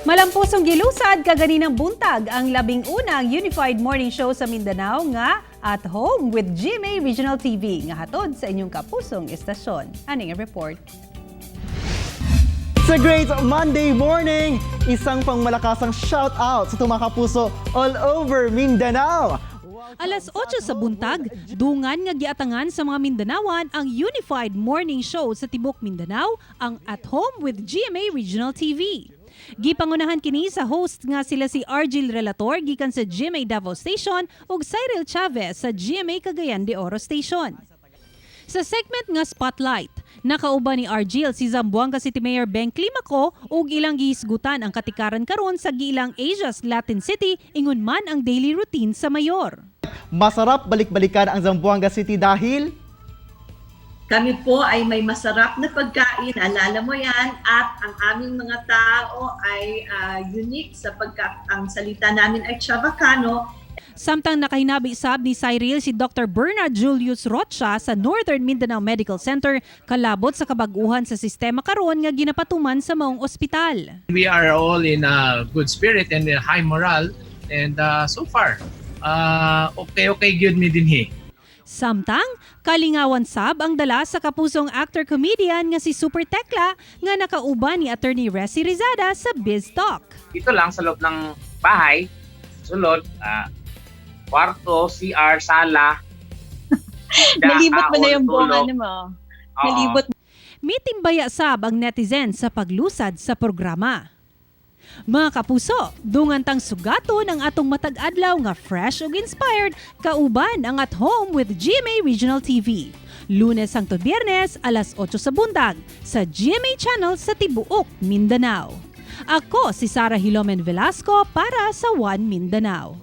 Malampusong gilusad kaganinang buntag ang 11ng Unified Morning Show sa Mindanao nga At Home with GMA Regional TV nga hatod sa inyong kapusong istasyon. Aning report. It's a great Monday morning! Isang pangmalakasang shout-out sa mga kapuso all over Mindanao! Alas 8 sa buntag, dungan nga giatangan sa mga Mindanaoan ang Unified Morning Show sa tibok Mindanao, ang At Home with GMA Regional TV. Gipangunahan kini sa host nga sila si Argil Relator gikan sa GMA Davao Station ug Cyril Chavez sa GMA Cagayan de Oro Station. Sa segment nga Spotlight, nakauban ni Argil si Zamboanga City Mayor Beng Climaco ug ilang gihisgutan ang katikaran karon sa giilang Asia's Latin City, ingon man ang daily routine sa mayor. Masarap balik-balikan ang Zamboanga City dahil Kami po ay may masarap na pagkain, alala mo yan, at ang aming mga tao ay unique sapagkat ang salita namin ay Chavacano. Samtang nakahinabi sab ni Cyril si Dr. Bernard Julius Rocha sa Northern Mindanao Medical Center kalabot sa kabaguhan sa sistema karon nga ginapatuman sa maong ospital. We are all in a good spirit and a high morale, and so far okay gyud mi dinhi. Samtang, kalingawan sab ang dala sa kapusong actor-comedian nga si Super Tekla nga nakauban ni Attorney Resi Rizada sa Biz Talk. Dito lang sa loob ng bahay, sulod, kwarto, CR, sala. Nalibot mo na yung buong tulog. ano mo. Oo. Nalibot Mitimbaya sab ang netizen sa paglusad sa programa. Mga kapuso, dungan tang sugaton ang atong matag adlaw nga fresh ug inspired kauban ang At Home with GMA Regional TV. Lunes hangtod Biyernes, alas 8 sa buntag sa GMA Channel sa tibuok Mindanao. Ako si Sara Hilomen Velasco para sa One Mindanao.